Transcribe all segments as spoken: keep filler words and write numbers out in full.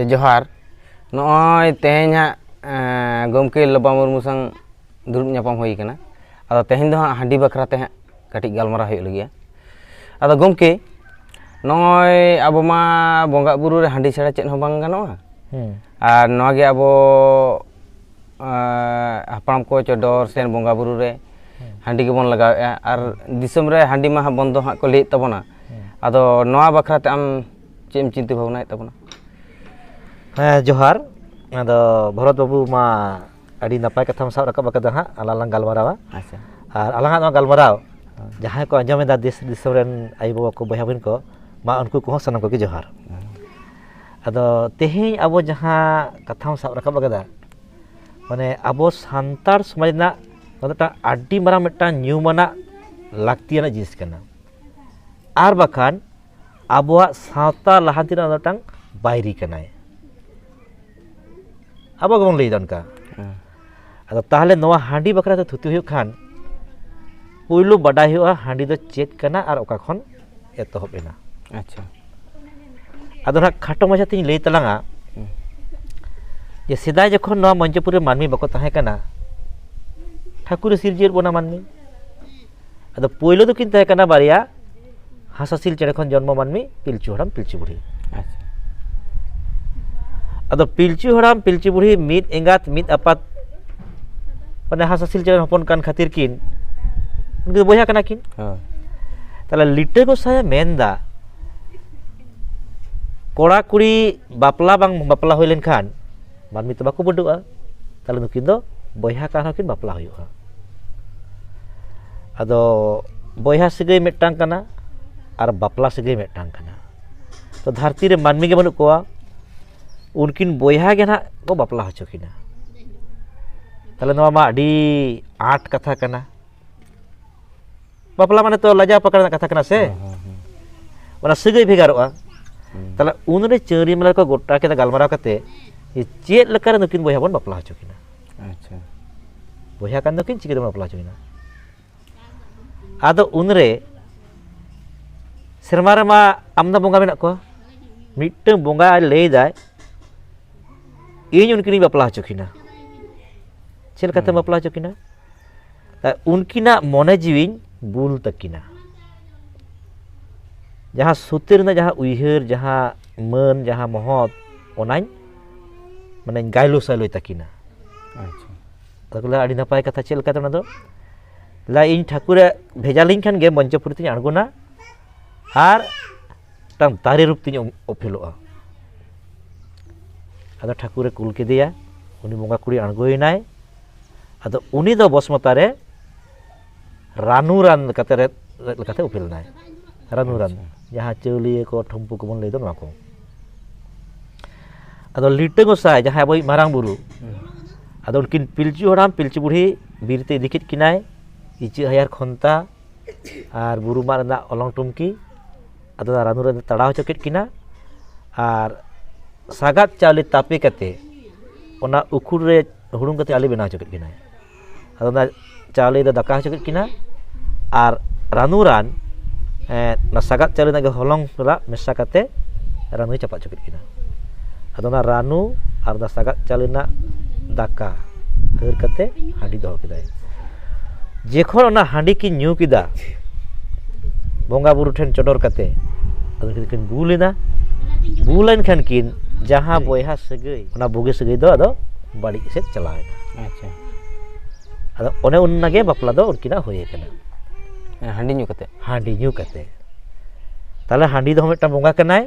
ᱡᱚᱦᱟᱨ᱾ ᱱᱚᱜᱼᱚᱭ ᱛᱮᱦᱮᱧ ᱦᱟᱸᱜ ᱮᱸ, ᱜᱚᱢᱠᱮ ᱞᱚᱵᱟ ᱢᱩᱨᱢᱩ ᱥᱟᱶ ᱫᱩᱲᱩᱵ ᱧᱟᱯᱟᱢ ᱦᱩᱭ ᱠᱟᱱᱟ᱾ ᱟᱫᱚ ᱛᱮᱦᱮᱧ ᱫᱚ ᱦᱟᱸᱜ ᱦᱟᱺᱰᱤ ᱵᱟᱠᱷᱨᱟ ᱛᱮ ᱦᱟᱸᱜ ᱠᱟᱹᱴᱤᱡ ᱜᱟᱞᱢᱟᱨᱟᱣ ᱦᱩᱭᱩᱜ ᱞᱟᱹᱜᱤᱫ᱾ ᱟᱫᱚ ᱜᱚᱢᱠᱮ, ᱱᱚᱜᱼᱚᱭ ᱟᱵᱚ ᱢᱟ ᱵᱚᱸᱜᱟ ᱵᱩᱨᱩ ᱨᱮ ᱦᱟᱺᱰᱤ ᱪᱷᱟᱲᱟ ᱪᱮᱫ ᱦᱚᱸ ᱵᱟᱝ ᱜᱟᱱᱚᱜᱼᱟ᱾ ᱦᱮᱸ᱾ ᱟᱨ ᱱᱚᱣᱟ ᱜᱮ ᱟᱵᱚ ᱮᱸ, ᱦᱟᱯᱲᱟᱢ ᱠᱚ ᱪᱚᱰᱚᱨ ᱥᱮ ᱵᱚᱸᱜᱟ ᱵᱩᱨᱩ ᱨᱮ ᱦᱮᱸ᱾ ᱦᱟᱺᱰᱤ ᱜᱮᱵᱚᱱ ᱞᱟᱜᱟᱣᱮᱫᱼᱟ, ᱟᱨ ᱫᱤᱥᱚᱢ ᱨᱮ ᱦᱟᱺᱰᱤ ᱢᱟ ᱦᱟᱸᱜ ᱵᱚᱱᱫᱚ ᱦᱟᱸᱜ ᱠᱚ ᱞᱟᱹᱭᱮᱫ ᱛᱟᱵᱚᱱᱟ᱾ ᱦᱮᱸ᱾ ᱟᱫᱚ ᱱᱚᱣᱟ ᱵᱟᱠᱷᱨᱟ ᱛᱮ ᱟᱢ ᱪᱮᱫ ᱮᱢ ᱪᱤᱱᱛᱟᱹ ᱵᱷᱟᱵᱽᱱᱟᱭᱮᱫ ᱛᱟᱵᱚᱱᱟ? ᱦᱮᱸ, ᱡᱚᱦᱟᱨ᱾ ᱟᱫᱚ ᱵᱷᱚᱨᱚᱛ ᱵᱟᱹᱵᱩ ᱢᱟ ᱟᱹᱰᱤ ᱱᱟᱯᱟᱭ ᱠᱟᱛᱷᱟᱢ ᱥᱟᱵ ᱨᱟᱠᱟᱵ ᱟᱠᱟᱫᱟ ᱦᱟᱸᱜ, ᱟᱞᱟᱝ ᱞᱟᱝ ᱜᱟᱞᱢᱟᱨᱟᱣᱟ᱾ ᱟᱪᱪᱷᱟ᱾ ᱟᱨ ᱟᱞᱟᱝᱟᱜ ᱱᱚᱣᱟ ᱜᱟᱞᱢᱟᱨᱟᱣ ᱦᱮᱸ᱾ ᱡᱟᱦᱟᱸᱭ ᱠᱚ ᱟᱸᱡᱚᱢᱮᱫᱟ, ᱫᱮᱥ ᱫᱤᱥᱚᱢ ᱨᱮᱱ ᱟᱭᱳᱼᱵᱟᱵᱟ ᱠᱚ, ᱵᱚᱭᱦᱟ ᱵᱚᱭᱦᱤᱱ ᱠᱚ, ᱢᱟ ᱩᱱᱠᱩ ᱠᱚᱦᱚᱸ ᱥᱟᱱᱟᱢ ᱠᱚᱜᱮ ᱡᱚᱦᱟᱨ᱾ ᱦᱮᱸ᱾ ᱟᱫᱚ ᱛᱮᱦᱮᱧ ᱟᱵᱚ ᱡᱟᱦᱟᱸ ᱠᱟᱛᱷᱟᱢ ᱥᱟᱵ ᱨᱟᱠᱟᱵ ᱟᱠᱟᱫᱟ, ᱢᱟᱱᱮ ᱟᱵᱚ ᱥᱟᱱᱛᱟᱲ ᱥᱚᱢᱟᱡᱽ ᱨᱮᱱᱟᱜ ᱱᱚᱣᱟ ᱫᱚ ᱢᱤᱫᱴᱟᱝ ᱟᱹᱰᱤ ᱢᱟᱨᱟᱝ ᱢᱤᱫᱴᱟᱝ ᱧᱩᱢᱟᱱᱟᱜ ᱞᱟᱹᱠᱛᱤᱭᱟᱱᱟᱜ ᱡᱤᱱᱤᱥ ᱠᱟᱱᱟ, ᱟᱨ ᱵᱟᱠᱷᱟᱱ ᱟᱵᱚᱣᱟᱜ ᱥᱟᱶᱛᱟ ᱞᱟᱦᱟᱱᱛᱤ ᱨᱮᱱᱟᱜ ᱢᱤᱫᱴᱟᱝ ᱵᱟᱭᱨᱤ ᱠᱟᱱᱟᱭ, ᱟᱵᱚ ᱜᱮᱵᱚᱱ ᱞᱟᱹᱭᱫᱟ ᱚᱱᱠᱟ᱾ ᱦᱮᱸ᱾ ᱟᱫᱚ ᱛᱟᱦᱚᱞᱮ ᱱᱚᱣᱟ ᱦᱟᱺᱰᱤ ᱵᱟᱠᱷᱨᱟ ᱛᱮ ᱛᱷᱩᱛᱤ ᱦᱩᱭᱩᱜ ᱠᱷᱟᱱ, ᱯᱳᱭᱞᱳ ᱵᱟᱰᱟᱭ ᱦᱩᱭᱩᱜᱼᱟ ᱦᱟᱺᱰᱤ ᱫᱚ ᱪᱮᱫ ᱠᱟᱱᱟ ᱟᱨ ᱚᱠᱟ ᱠᱷᱚᱱ ᱮᱛᱚᱦᱚᱵ ᱮᱱᱟ᱾ ᱟᱪᱪᱷᱟ᱾ ᱟᱫᱚ ᱱᱟᱦᱟᱜ ᱠᱷᱟᱴᱚ ᱢᱟᱪᱷᱟ ᱛᱤᱧ ᱞᱟᱹᱭ ᱛᱟᱞᱟᱝᱟ ᱦᱩᱸ᱾ ᱡᱮ ᱥᱮᱫᱟᱭ ᱡᱚᱠᱷᱚᱱ ᱱᱚᱣᱟ ᱢᱚᱧᱪᱚᱯᱩᱨᱤ ᱨᱮ ᱢᱟᱹᱱᱢᱤ ᱵᱟᱠᱚ ᱛᱟᱦᱮᱸ ᱠᱟᱱᱟ, ᱴᱷᱟᱹᱠᱩᱨᱮ ᱥᱤᱨᱡᱟᱹᱣᱮᱫ ᱵᱚᱱᱟ ᱢᱟᱹᱱᱢᱤ᱾ ᱟᱫᱚ ᱯᱳᱭᱞᱳ ᱫᱚᱠᱤᱱ ᱛᱟᱦᱮᱸ ᱠᱟᱱᱟ ᱵᱟᱨᱭᱟ ᱦᱟᱸᱥᱼᱦᱟᱸᱥᱤᱞ ᱪᱮᱬᱮ ᱠᱷᱚᱱ ᱡᱚᱱᱢᱚ ᱢᱟᱹᱱᱢᱤ, ᱯᱤᱞᱪᱩ ᱦᱟᱲᱟᱢ ᱯᱤᱞᱪᱩ ᱵᱩᱲᱦᱤ᱾ ᱟᱪᱪᱷᱟ᱾ ᱟᱫᱚ ᱯᱤᱞᱪᱩ ᱦᱟᱲᱟᱢ ᱯᱤᱞᱪᱩ ᱵᱩᱲᱦᱤ ᱢᱤᱫ ᱮᱸᱜᱟᱛ ᱢᱤᱫ ᱟᱯᱟᱛ, ᱢᱟᱱᱮ ᱦᱟᱸᱥᱼᱦᱟᱸᱥᱤᱞ ᱪᱮᱬᱮ ᱦᱚᱯᱚᱱ ᱠᱟᱱ ᱠᱷᱟᱹᱛᱤᱨ ᱠᱤᱱ, ᱩᱱᱠᱤᱱ ᱫᱚ ᱵᱚᱭᱦᱟ ᱠᱟᱱᱟ ᱠᱤᱱ᱾ ᱦᱳᱭ᱾ ᱛᱟᱦᱞᱮ ᱞᱤᱴᱟᱹ ᱜᱚᱸᱥᱟᱭᱮ ᱢᱮᱱᱫᱟ, ᱠᱚᱲᱟ ᱠᱩᱲᱤ ᱵᱟᱯᱞᱟ ᱵᱟᱝ ᱵᱟᱯᱞᱟ ᱦᱩᱭ ᱞᱮᱱᱠᱷᱟᱱ ᱢᱟᱹᱱᱢᱤ ᱛᱚ ᱵᱟᱠᱚ ᱵᱟᱹᱰᱚᱜᱼᱟ, ᱛᱟᱦᱞᱮ ᱱᱩᱠᱤᱱ ᱫᱚ ᱵᱚᱭᱦᱟ ᱠᱟᱱ ᱨᱮᱦᱚᱸ ᱠᱤᱱ ᱵᱟᱯᱞᱟ ᱦᱩᱭᱩᱜᱼᱟ᱾ ᱟᱫᱚ ᱵᱚᱭᱦᱟ ᱥᱟᱹᱜᱟᱹᱭ ᱢᱤᱫᱴᱟᱝ ᱠᱟᱱᱟ ᱟᱨ ᱵᱟᱯᱞᱟ ᱥᱟᱹᱜᱟᱹᱭ ᱢᱤᱫᱴᱟᱝ ᱠᱟᱱᱟ᱾ ᱛᱚ ᱫᱷᱟᱹᱨᱛᱤ ᱨᱮ ᱢᱟᱹᱱᱢᱤ ᱜᱮ ᱵᱟᱹᱱᱩᱜ ᱠᱚᱣᱟ, ᱩᱱᱠᱤᱱ ᱵᱚᱭᱦᱟ ᱜᱮ ᱱᱟᱦᱟᱜ ᱠᱚ ᱵᱟᱯᱞᱟ ᱦᱚᱪᱚ ᱠᱤᱱᱟ᱾ ᱛᱟᱦᱞᱮ ᱱᱚᱣᱟ ᱢᱟ ᱟᱹᱰᱤ ᱟᱸᱴ ᱠᱟᱛᱷᱟ ᱠᱟᱱᱟ᱾ ᱵᱟᱯᱞᱟ ᱢᱟᱱᱮ ᱛᱚ ᱞᱟᱡᱟᱣ ᱯᱟᱠᱟᱲ ᱨᱮᱱᱟᱜ ᱠᱟᱛᱷᱟ ᱠᱟᱱᱟ ᱥᱮ? ᱦᱮᱸ, ᱦᱮᱸ, ᱦᱮᱸ᱾ ᱚᱱᱟ ᱥᱟᱹᱜᱟᱹᱭ ᱵᱷᱮᱜᱟᱨᱚᱜᱼᱟ᱾ ᱦᱮᱸ᱾ ᱛᱟᱦᱞᱮ ᱩᱱᱨᱮ ᱪᱟᱹᱣᱨᱤ ᱢᱮᱞᱟ ᱨᱮᱠᱚ ᱜᱚᱴᱟ ᱠᱮᱫᱟ ᱜᱟᱞᱢᱟᱨᱟᱣ ᱠᱟᱛᱮ, ᱡᱮ ᱪᱮᱫ ᱞᱮᱠᱟᱨᱮ ᱱᱩᱠᱤᱱ ᱵᱚᱭᱦᱟ ᱵᱚᱱ ᱵᱟᱯᱞᱟ ᱦᱚᱪᱚ ᱠᱤᱱᱟ᱾ ᱟᱪᱪᱷᱟ᱾ ᱵᱚᱭᱦᱟ ᱠᱟᱱ ᱫᱚᱠᱤᱱ, ᱪᱤᱠᱟᱹ ᱛᱮᱵᱚᱱ ᱵᱟᱯᱞᱟ ᱦᱚᱪᱚ ᱠᱤᱱᱟ? ᱟᱫᱚ ᱩᱱᱨᱮ ᱥᱮᱨᱢᱟ ᱨᱮᱢᱟ ᱟᱢᱫᱟ ᱵᱚᱸᱜᱟ ᱢᱮᱱᱟᱜ ᱠᱚᱣᱟ, ᱢᱤᱫᱴᱟᱹᱝ ᱵᱚᱸᱜᱟ ᱞᱟᱹᱭ ᱫᱟᱭ, ᱤᱧ ᱩᱱᱠᱤᱱᱤᱧ ᱵᱟᱯᱞᱟ ᱦᱚᱪᱚ ᱠᱤᱱᱟ᱾ ᱪᱮᱫ ᱞᱮᱠᱟᱛᱮᱢ ᱦᱩᱸ᱾ ᱵᱟᱯᱞᱟ ᱦᱚᱪᱚ ᱠᱤᱱᱟ? ᱛᱟ ᱩᱱᱠᱤᱱᱟᱜ ᱢᱚᱱᱮ ᱡᱤᱣᱤᱧ ᱵᱩᱞ ᱛᱟᱹᱠᱤᱱᱟ᱾ ᱡᱟᱦᱟᱸ ᱥᱚᱛᱭᱚ ᱨᱮᱱᱟᱜ ᱡᱟᱦᱟᱸ ᱩᱭᱦᱟᱹᱨ, ᱡᱟᱦᱟᱸ ᱢᱟᱹᱱ, ᱡᱟᱦᱟᱸ ᱢᱚᱦᱚᱛ, ᱚᱱᱟᱧ ᱢᱟᱱᱮᱧ ᱜᱟᱭᱞᱳ ᱥᱟᱭᱞᱳᱭ ᱛᱟᱹᱠᱤᱱᱟ᱾ ᱟᱪᱪᱷᱟ᱾ ᱟᱫᱚ ᱠᱚ ᱞᱟᱹᱭᱟ, "ᱟᱹᱰᱤ ᱱᱟᱯᱟᱭ ᱠᱟᱛᱷᱟ, ᱪᱮᱫ ᱞᱮᱠᱟᱛᱮ ᱚᱱᱟ ᱫᱚ?" ᱞᱟᱹᱭᱟ, "ᱤᱧ ᱴᱷᱟᱹᱠᱩᱨᱮ ᱵᱷᱮᱡᱟ ᱞᱤᱧ ᱠᱷᱟᱱ ᱜᱮ ᱢᱚᱧᱪᱚᱯᱩᱨᱤ ᱛᱤᱧ ᱟᱬᱜᱚᱱᱟ ᱟᱨ ᱢᱤᱫᱴᱟᱝ ᱫᱟᱨᱮ ᱨᱩᱯ ᱛᱤᱧ ᱩᱯᱮᱞᱚᱜᱼᱟ᱾" ᱟᱫᱚ ᱴᱷᱟᱹᱠᱩᱨᱮ ᱠᱩᱞ ᱠᱮᱫᱮᱭᱟ, ᱩᱱᱤ ᱵᱚᱸᱜᱟ ᱠᱩᱲᱤ ᱟᱬᱜᱚᱭᱮᱱᱟᱭ᱾ ᱟᱫᱚ ᱩᱱᱤ ᱫᱚ ᱵᱚᱥᱢᱚᱛᱟ ᱨᱮ ᱨᱟᱱᱩ ᱨᱟᱱ ᱞᱮᱠᱟᱛᱮ ᱨᱮ-, ᱨᱮᱫ ᱞᱮᱠᱟᱛᱮ ᱩᱯᱮᱞ ᱮᱱᱟᱭ᱾ ᱨᱟᱱᱩ ᱨᱟᱱ, ᱟᱪᱪᱷᱟ᱾ ᱡᱟᱦᱟᱸ ᱪᱟᱹᱣᱞᱤᱭᱟᱹ ᱠᱚ, ᱴᱷᱩᱢᱯᱩ ᱠᱚᱵᱚᱱ ᱞᱟᱹᱭ ᱫᱚ, ᱱᱚᱣᱟ ᱠᱚ᱾ ᱟᱫᱚ ᱞᱤᱴᱟᱹ ᱜᱚᱸᱥᱟᱭ, ᱡᱟᱦᱟᱸᱭ ᱟᱵᱚᱭᱤᱡ ᱢᱟᱨᱟᱝ ᱵᱩᱨᱩ, ᱦᱩᱸ᱾ ᱟᱫᱚ ᱩᱱᱠᱤᱱ ᱯᱤᱞᱪᱩ ᱦᱟᱲᱟᱢ, ᱯᱤᱞᱪᱩ ᱵᱩᱲᱦᱤ ᱵᱤᱨ ᱛᱮ ᱤᱫᱤ ᱠᱮᱫ ᱠᱤᱱᱟᱭ, ᱤᱪᱟᱹᱜ ᱦᱟᱭᱟᱨ ᱠᱷᱚᱱᱛᱟ ᱟᱨ ᱵᱩᱨᱩ ᱢᱟᱜ ᱨᱮᱱᱟᱜ ᱚᱞᱚᱝ ᱴᱩᱢᱠᱤ᱾ ᱟᱫᱚ ᱚᱱᱟ ᱨᱟᱱᱩ ᱨᱟᱱ ᱛᱟᱲᱟᱣ ᱦᱚᱪᱚ ᱠᱮᱫ ᱠᱤᱱᱟ ᱟᱨ ᱥᱟᱜᱟᱫ ᱪᱟᱣᱞᱮ ᱛᱟᱯᱮ ᱠᱟᱛᱮ ᱚᱱᱟ ᱩᱠᱷᱩᱲ ᱨᱮ ᱦᱩᱲᱩᱝ ᱠᱟᱛᱮ ᱪᱟᱣᱞᱮ ᱵᱮᱱᱟᱣ ᱦᱚᱪᱚ ᱠᱮᱫ ᱠᱤᱱᱟᱭ᱾ ᱟᱫᱚ ᱚᱱᱟ ᱪᱟᱣᱞᱮ ᱫᱚ ᱫᱟᱠᱟ ᱦᱚᱪᱚ ᱠᱮᱫ ᱠᱤᱱᱟ ᱟᱨ ᱨᱟᱱᱩ ᱨᱟᱱ, ᱮᱸ, ᱚᱱᱟ ᱥᱟᱜᱟᱫ ᱪᱟᱣᱞᱮ ᱨᱮᱱᱟᱜ ᱜᱮ ᱦᱚᱞᱚᱝ ᱥᱟᱞᱟᱜ ᱢᱮᱥᱟ ᱠᱟᱛᱮ ᱨᱟᱱᱩᱭ ᱪᱟᱯᱟᱫ ᱦᱚᱪᱚ ᱠᱮᱫ ᱠᱤᱱᱟ᱾ ᱟᱫᱚ ᱚᱱᱟ ᱨᱟᱱᱩ ᱟᱨ ᱚᱱᱟ ᱥᱟᱜᱟᱫ ᱪᱟᱣᱞᱮ ᱨᱮᱱᱟᱜ ᱫᱟᱠᱟ ᱦᱟᱹᱨ ᱠᱟᱛᱮ ᱦᱟᱺᱰᱤ ᱫᱚᱦᱚ ᱠᱮᱫᱟᱭ᱾ ᱡᱮᱠᱷᱚᱱ ᱚᱱᱟ ᱦᱟᱺᱰᱤ ᱠᱤᱱ ᱧᱩ ᱠᱮᱫᱟ ᱵᱚᱸᱜᱟ ᱵᱩᱨᱩ ᱴᱷᱮᱱ ᱪᱚᱰᱚᱨ ᱠᱟᱛᱮ, ᱟᱫᱚ ᱠᱤᱱ ᱵᱩᱞ ᱮᱱᱟ᱾ ᱵᱩᱞ ᱮᱱ ᱠᱷᱟᱱ ᱠᱤᱱ, ᱡᱟᱦᱟᱸ ᱵᱚᱭᱦᱟ ᱥᱟᱹᱜᱟᱹᱭ, ᱚᱱᱟ ᱵᱩᱜᱤ ᱥᱟᱹᱜᱟᱹᱭ ᱫᱚ ᱟᱫᱚ ᱵᱟᱹᱲᱤᱡ ᱥᱮᱫ ᱪᱟᱞᱟᱣ ᱮᱱᱟ᱾ ᱟᱪᱪᱷᱟ᱾ ᱟᱫᱚ ᱚᱱᱮ ᱚᱱᱟᱜᱮ ᱵᱟᱯᱞᱟ ᱫᱚ ᱩᱱᱠᱤᱱᱟᱜ ᱦᱩᱭ ᱟᱠᱟᱱᱟ᱾ ᱦᱮᱸ, ᱦᱟᱺᱰᱤ ᱧᱩ ᱠᱟᱛᱮ᱾ ᱦᱟᱺᱰᱤ ᱧᱩ ᱠᱟᱛᱮ᱾ ᱛᱟᱦᱞᱮ ᱦᱟᱺᱰᱤ ᱫᱚ ᱢᱤᱫᱴᱟᱝ ᱵᱚᱸᱜᱟ ᱠᱟᱱᱟᱭ,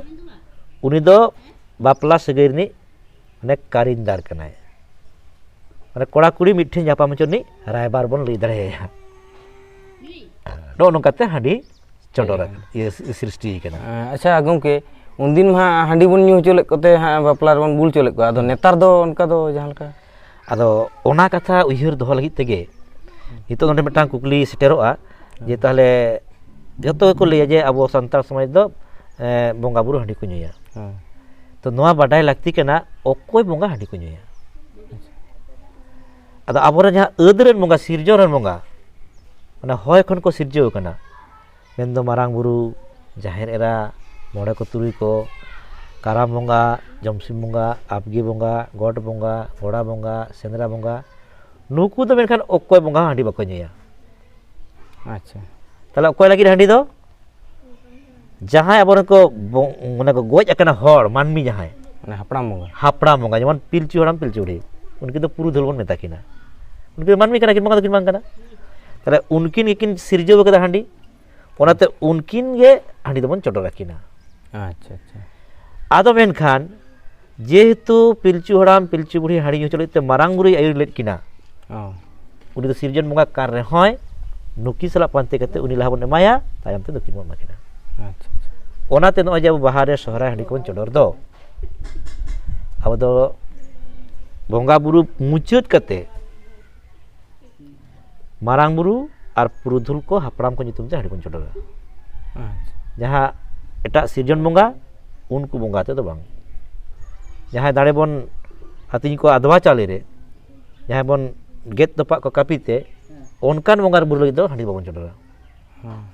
ᱩᱱᱤ ᱫᱚ ᱵᱟᱯᱞᱟ ᱥᱟᱹᱜᱟᱹᱭ ᱨᱤᱱᱤᱡ ᱢᱟᱱᱮ ᱠᱟᱹᱨᱤᱱᱫᱟᱨ ᱠᱟᱱᱟᱭ᱾ ᱢᱟᱱᱮ ᱠᱚᱲᱟ ᱠᱩᱲᱤ ᱢᱤᱫ ᱴᱷᱮᱱ ᱧᱟᱯᱟᱢ ᱦᱚᱪᱚ ᱨᱤᱱᱤᱡ ᱨᱟᱭᱵᱟᱨ ᱵᱚᱱ ᱞᱟᱹᱭ ᱫᱟᱲᱮᱭᱟᱭᱟ᱾ ᱱᱚᱜᱼᱚ ᱱᱚᱝᱠᱟᱛᱮ ᱦᱟᱺᱰᱤ ᱪᱚᱰᱚᱨ ᱟᱠᱟᱱᱟ, ᱤᱭᱟᱹ, ᱥᱨᱤᱥᱴᱤ ᱟᱠᱟᱱᱟ᱾ ᱟᱪᱪᱷᱟ ᱜᱚᱢᱠᱮ, ᱩᱱᱫᱤᱱ ᱢᱟ ᱦᱟᱺᱰᱤ ᱵᱚᱱ ᱧᱩ ᱦᱚᱪᱚ ᱞᱮᱫ ᱠᱚᱛᱮ ᱦᱟᱸᱜ ᱵᱟᱯᱞᱟ ᱨᱮᱵᱚᱱ ᱵᱩᱞ ᱦᱚᱪᱚ ᱞᱮᱫ ᱠᱚᱣᱟ, ᱟᱫᱚ ᱱᱮᱛᱟᱨ ᱫᱚ ᱚᱱᱠᱟ ᱫᱚ ᱡᱟᱦᱟᱸ ᱞᱮᱠᱟ? ᱟᱫᱚ ᱚᱱᱟ ᱠᱟᱛᱷᱟ ᱩᱭᱦᱟᱹᱨ ᱫᱚᱦᱚ ᱞᱟᱹᱜᱤᱫ ᱛᱮᱜᱮ ᱱᱤᱛᱚᱜ ᱱᱚᱰᱮ ᱢᱤᱫᱴᱟᱝ ᱠᱩᱠᱞᱤ ᱥᱮᱴᱮᱨᱚᱜᱼᱟ, ᱡᱮ ᱛᱟᱦᱚᱞᱮ ᱡᱚᱛᱚ ᱜᱮᱠᱚ ᱞᱟᱹᱭᱟ ᱡᱮ ᱟᱵᱚ ᱥᱟᱱᱛᱟᱲ ᱥᱚᱢᱟᱡᱽ ᱫᱚ, ᱮᱸ, ᱵᱚᱸᱜᱟ ᱵᱩᱨᱩ ᱦᱟᱺᱰᱤ ᱠᱚ ᱧᱩᱭᱟ᱾ ᱦᱮᱸ᱾ ᱛᱚ ᱱᱚᱣᱟ ᱵᱟᱰᱟᱭ ᱞᱟᱹᱠᱛᱤ ᱠᱟᱱᱟ, ᱚᱠᱚᱭ ᱵᱚᱸᱜᱟ ᱦᱟᱺᱰᱤ ᱠᱚ ᱧᱩᱭᱟ? ᱟᱫᱚ ᱟᱵᱚᱨᱮᱱ ᱡᱟᱦᱟᱸ ᱟᱹᱫ ᱨᱮᱱ ᱵᱚᱸᱜᱟ, ᱥᱤᱨᱡᱚᱱ ᱨᱮᱱ ᱵᱚᱸᱜᱟ, ᱢᱟᱱᱮ ᱦᱚᱭ ᱠᱷᱚᱱ ᱠᱚ ᱥᱤᱨᱡᱟᱹᱣ ᱟᱠᱟᱱᱟ, ᱢᱮᱱᱫᱚ ᱢᱟᱨᱟᱝ ᱵᱩᱨᱩ, ᱡᱟᱦᱮᱨ ᱮᱨᱟ, ᱢᱚᱬᱮ ᱠᱚ ᱛᱩᱨᱩᱭ ᱠᱚ, ᱠᱟᱨᱟᱢ ᱵᱚᱸᱜᱟ, ᱡᱚᱢᱥᱤᱢ ᱵᱚᱸᱜᱟ, ᱟᱵᱜᱤ ᱵᱚᱸᱜᱟ, ᱜᱚᱴ ᱵᱚᱸᱜᱟ, ᱜᱚᱲᱟ ᱵᱚᱸᱜᱟ, ᱥᱮᱸᱫᱽᱨᱟ ᱵᱚᱸᱜᱟ, ᱱᱩᱠᱩ ᱫᱚ ᱢᱮᱱᱠᱷᱟᱱ ᱚᱠᱚᱭ ᱵᱚᱸᱜᱟ ᱦᱚᱸ ᱦᱟᱺᱰᱤ ᱵᱟᱠᱚ ᱧᱩᱭᱟ᱾ ᱟᱪᱪᱷᱟ᱾ ᱛᱟᱦᱚᱞᱮ ᱚᱠᱚᱭ ᱞᱟᱹᱜᱤᱫ ᱦᱟᱺᱰᱤ ᱫᱚ? ᱡᱟᱦᱟᱸᱭ ᱟᱵᱚᱨᱮᱱ ᱠᱚ ᱵᱚ-, ᱢᱟᱱᱮ ᱠᱚ ᱜᱚᱡ ᱟᱠᱟᱱᱟ ᱦᱚᱲ, ᱢᱟᱹᱱᱢᱤ ᱡᱟᱦᱟᱸᱭ᱾ ᱢᱟᱱᱮ ᱦᱟᱯᱲᱟᱢ ᱵᱚᱸᱜᱟ᱾ ᱦᱟᱯᱲᱟᱢ ᱵᱚᱸᱜᱟ, ᱡᱮᱢᱚᱱ ᱯᱤᱞᱪᱩ ᱦᱟᱲᱟᱢ, ᱯᱤᱞᱪᱩ ᱵᱩᱲᱦᱤ, ᱩᱱᱠᱤᱱ ᱫᱚ ᱯᱩᱨᱩᱫᱷᱩᱞ ᱵᱚᱱ ᱢᱮᱛᱟ ᱠᱤᱱᱟ᱾ ᱩᱱᱠᱤᱱ ᱫᱚ ᱢᱟᱹᱱᱢᱤ ᱠᱟᱱᱟ ᱠᱤᱱ, ᱵᱚᱸᱜᱟ ᱫᱚᱠᱤᱱ ᱵᱟᱝ ᱠᱟᱱᱟ᱾ ᱛᱟᱦᱚᱞᱮ ᱩᱱᱠᱤᱱ ᱜᱮᱠᱤᱱ ᱥᱤᱨᱡᱟᱹᱣ ᱟᱠᱟᱫᱟ ᱦᱟᱺᱰᱤ, ᱚᱱᱟᱛᱮ ᱩᱱᱠᱤᱱ ᱜᱮ ᱦᱟᱺᱰᱤ ᱫᱚᱵᱚᱱ ᱪᱚᱰᱚᱨ ᱟᱹᱠᱤᱱᱟ᱾ ᱟᱪᱪᱷᱟ, ᱟᱪᱪᱷᱟ᱾ ᱟᱫᱚ ᱢᱮᱱᱠᱷᱟᱱ ᱡᱮᱦᱮᱛᱩ ᱯᱤᱞᱪᱩ ᱦᱟᱲᱟᱢ, ᱯᱤᱞᱪᱩ ᱵᱩᱲᱦᱤ ᱦᱟᱺᱰᱤ ᱧᱩ ᱦᱚᱪᱚ ᱞᱟᱹᱜᱤᱫ ᱛᱮ ᱢᱟᱨᱟᱝ ᱵᱩᱨᱩᱭ ᱟᱹᱭᱩᱨ ᱞᱮᱫ ᱠᱤᱱᱟ, ᱚ᱾ ᱩᱱᱤ ᱫᱚ ᱥᱤᱨᱡᱚᱱ ᱵᱚᱸᱜᱟ ᱠᱟᱱ ᱨᱮᱦᱚᱸᱭ, ᱱᱩᱠᱤᱱ ᱥᱟᱞᱟᱜ ᱯᱟᱱᱛᱮ ᱠᱟᱛᱮ ᱩᱱᱤ ᱞᱟᱦᱟ ᱵᱚᱱ ᱮᱢᱟᱭᱟ, ᱛᱟᱭᱚᱢ ᱛᱮ ᱱᱩᱠᱤᱱ ᱵᱚᱱ ᱮᱢᱟ ᱠᱤᱱᱟ᱾ ᱟᱪᱪᱷᱟ, ᱟᱪᱪᱷᱟ᱾ ᱚᱱᱟᱛᱮ ᱱᱚᱜᱼᱚᱭ ᱡᱮ ᱟᱵᱚ ᱵᱟᱦᱟ ᱨᱮ, ᱥᱚᱦᱨᱟᱭ ᱦᱟᱺᱰᱤ ᱠᱚᱵᱚᱱ ᱪᱚᱰᱚᱨ ᱫᱚ, ᱟᱵᱚ ᱫᱚ ᱵᱚᱸᱜᱟ ᱵᱩᱨᱩ ᱢᱩᱪᱟᱹᱫ ᱠᱟᱛᱮ ᱢᱟᱨᱟᱝ ᱵᱩᱨᱩ ᱟᱨ ᱯᱩᱨᱩᱫᱷᱩᱞ ᱠᱚ, ᱦᱟᱯᱲᱟᱢ ᱠᱚ ᱧᱩᱛᱩᱢ ᱛᱮ ᱦᱟᱺᱰᱤ ᱵᱚᱱ ᱪᱚᱰᱚᱨᱟ᱾ ᱟᱪᱪᱷᱟ᱾ ᱡᱟᱦᱟᱸ ᱮᱴᱟᱜ ᱥᱤᱨᱡᱚᱱ ᱵᱚᱸᱜᱟ, ᱩᱱᱠᱩ ᱵᱚᱸᱜᱟ ᱟᱛᱮ ᱫᱚ ᱵᱟᱝ᱾ ᱡᱟᱦᱟᱸᱭ ᱫᱟᱲᱮ ᱵᱚᱱ ᱟᱹᱛᱤᱧ ᱠᱚᱣᱟ ᱟᱫᱽᱣᱟ ᱪᱟᱣᱞᱮ ᱨᱮ, ᱡᱟᱦᱟᱸᱭ ᱵᱚᱱ ᱜᱮᱫ ᱛᱚᱯᱟᱜ ᱠᱚ ᱠᱟᱹᱯᱤ ᱛᱮ, ᱚᱱᱠᱟᱱ ᱵᱚᱸᱜᱟ ᱵᱩᱨᱩ ᱞᱟᱹᱜᱤᱫ ᱫᱚ ᱦᱟᱺᱰᱤ ᱵᱟᱵᱚᱱ ᱪᱚᱰᱚᱨᱟ᱾ ᱦᱮᱸ᱾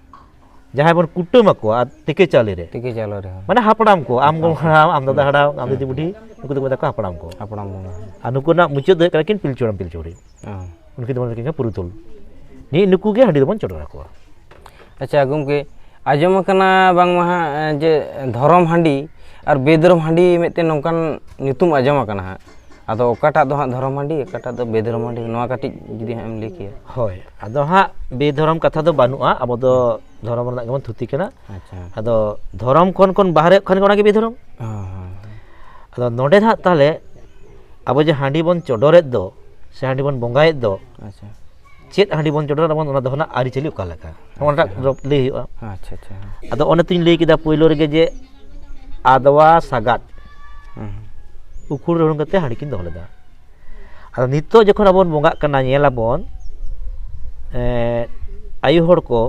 ᱡᱟᱦᱟᱸᱭ ᱵᱚᱱ ᱠᱩᱴᱟᱹᱢ ᱟᱠᱚᱣᱟ ᱛᱤᱠᱤ ᱪᱟᱣᱞᱮ ᱨᱮ, ᱛᱤᱠᱤ ᱪᱟᱣᱞᱮ ᱨᱮ, ᱦᱮᱸ᱾ ᱢᱟᱱᱮ ᱦᱟᱯᱲᱟᱢ ᱠᱚ, ᱟᱢ ᱜᱚᱲᱚᱢ ᱦᱟᱲᱟᱢ, ᱟᱢ ᱫᱟᱫᱟ ᱦᱟᱲᱟᱢ, ᱟᱢ ᱫᱤᱫᱤ ᱵᱩᱰᱷᱤ, ᱱᱩᱠᱩ ᱫᱚᱠᱚ ᱢᱮᱛᱟ ᱠᱚᱣᱟ ᱦᱟᱯᱲᱟᱢ ᱠᱚ᱾ ᱦᱟᱯᱲᱟᱢ ᱵᱚᱸᱜᱟ᱾ ᱟᱨ ᱱᱩᱠᱩ ᱨᱮᱱᱟᱜ ᱢᱩᱪᱟᱹᱫ ᱫᱚ ᱦᱩᱭᱩᱜ ᱠᱟᱱᱟ ᱠᱤᱱ ᱯᱤᱞᱪᱩ ᱦᱟᱲᱟᱢ, ᱯᱤᱞᱪᱩ ᱵᱩᱲᱦᱤ᱾ ᱦᱮᱸ᱾ ᱩᱱᱠᱤᱱ ᱫᱚᱵᱚᱱ ᱢᱮᱛᱟ ᱠᱤᱱᱟ ᱯᱩᱨᱩᱫᱷᱩᱞ᱾ ᱱᱤᱜ ᱱᱩᱠᱩ ᱜᱮ ᱦᱟᱺᱰᱤ ᱫᱚᱵᱚᱱ ᱪᱚᱰᱚᱨ ᱟᱠᱚᱣᱟ᱾ ᱟᱪᱪᱷᱟ ᱜᱚᱢᱠᱮ, ᱟᱸᱡᱚᱢ ᱟᱠᱟᱱᱟ ᱵᱟᱝᱢᱟ ᱦᱟᱸᱜ, ᱡᱮ ᱫᱷᱚᱨᱚᱢ ᱦᱟᱺᱰᱤ ᱟᱨ ᱵᱮᱫᱷᱚᱨᱚᱢ ᱦᱟᱺᱰᱤ ᱢᱤᱫᱴᱮᱱ ᱱᱚᱝᱠᱟᱱ ᱧᱩᱛᱩᱢ ᱟᱸᱡᱚᱢ ᱟᱠᱟᱱᱟ ᱦᱟᱸᱜ᱾ ᱟᱫᱚ ᱚᱠᱟᱴᱟᱜ ᱫᱚ ᱦᱟᱸᱜ ᱫᱷᱚᱨᱚᱢ ᱦᱟᱺᱰᱤ, ᱚᱠᱟᱴᱟᱜ ᱫᱚ ᱵᱮᱫᱷᱚᱨᱚᱢ ᱦᱟᱺᱰᱤ, ᱱᱚᱣᱟ ᱠᱟᱹᱴᱤᱡ ᱡᱩᱫᱤ ᱦᱟᱸᱜ ᱮᱢ ᱞᱟᱹᱭ ᱠᱮᱭᱟ᱾ ᱦᱳᱭ, ᱟᱫᱚ ᱦᱟᱸᱜ ᱵᱮᱫᱷᱚᱨᱚᱢ ᱠᱟᱛᱷᱟ ᱫᱚ ᱵᱟᱹᱱᱩᱜᱼᱟ, ᱟᱵᱚ ᱫᱚ ᱫᱷᱚᱨᱚᱢ ᱨᱮᱱᱟᱜ ᱜᱮᱵᱚᱱ ᱛᱷᱩᱛᱤ ᱠᱟᱱᱟ᱾ ᱟᱪᱪᱷᱟ᱾ ᱟᱫᱚ ᱫᱷᱚᱨᱚᱢ ᱠᱷᱚᱱ ᱠᱷᱚᱱ ᱵᱟᱦᱨᱮᱜ ᱠᱷᱟᱱ ᱜᱮ ᱚᱱᱟᱜᱮ ᱵᱮᱫᱷᱚᱨᱚᱢ᱾ ᱦᱮᱸ, ᱦᱮᱸ, ᱦᱮᱸ᱾ ᱟᱫᱚ ᱱᱚᱰᱮ ᱱᱟᱦᱟᱜ ᱛᱟᱦᱚᱞᱮ ᱟᱵᱚ ᱡᱮ ᱦᱟᱺᱰᱤ ᱵᱚᱱ ᱪᱚᱰᱚᱨᱮᱫ ᱫᱚ, ᱥᱮ ᱦᱟᱺᱰᱤ ᱵᱚᱱ ᱵᱚᱸᱜᱟᱭᱮᱫ ᱫᱚ, ᱟᱪᱪᱷᱟ᱾ ᱪᱮᱫ ᱦᱟᱺᱰᱤ ᱵᱚᱱ ᱪᱚᱰᱚᱨᱟ ᱵᱚᱱ, ᱚᱱᱟ ᱫᱚ ᱱᱟᱜ ᱟᱹᱨᱤᱪᱟᱹᱞᱤ ᱚᱠᱟ ᱞᱮᱠᱟ, ᱱᱚᱜᱼᱚ ᱱᱚᱣᱟ ᱟᱪᱪᱷᱟ᱾ ᱞᱟᱹᱭ ᱦᱩᱭᱩᱜᱼᱟ᱾ ᱟᱪᱪᱷᱟ, ᱟᱪᱪᱷᱟ, ᱦᱮᱸ᱾ ᱟᱫᱚ ᱚᱱᱮ ᱛᱚᱧ ᱞᱟᱹᱭ ᱠᱮᱫᱟ ᱯᱳᱭᱞᱳ ᱨᱮᱜᱮ ᱡᱮ ᱟᱫᱣᱟ ᱥᱟᱜᱟᱫ ᱦᱮᱸ᱾ ᱩᱠᱷᱩᱲ ᱨᱩᱲᱩᱝ ᱠᱟᱛᱮ ᱦᱟᱺᱰᱤ ᱠᱤᱱ ᱫᱚᱦᱚ ᱞᱮᱫᱟ᱾ ᱟᱫᱚ ᱱᱤᱛᱚᱜ ᱡᱚᱠᱷᱚᱱ ᱟᱵᱚ ᱵᱚᱱ ᱵᱚᱸᱜᱟᱜ ᱠᱟᱱᱟ, ᱧᱮᱞ ᱟᱵᱚᱱ, ᱮᱸ, ᱟᱭᱳ ᱦᱚᱲ ᱠᱚ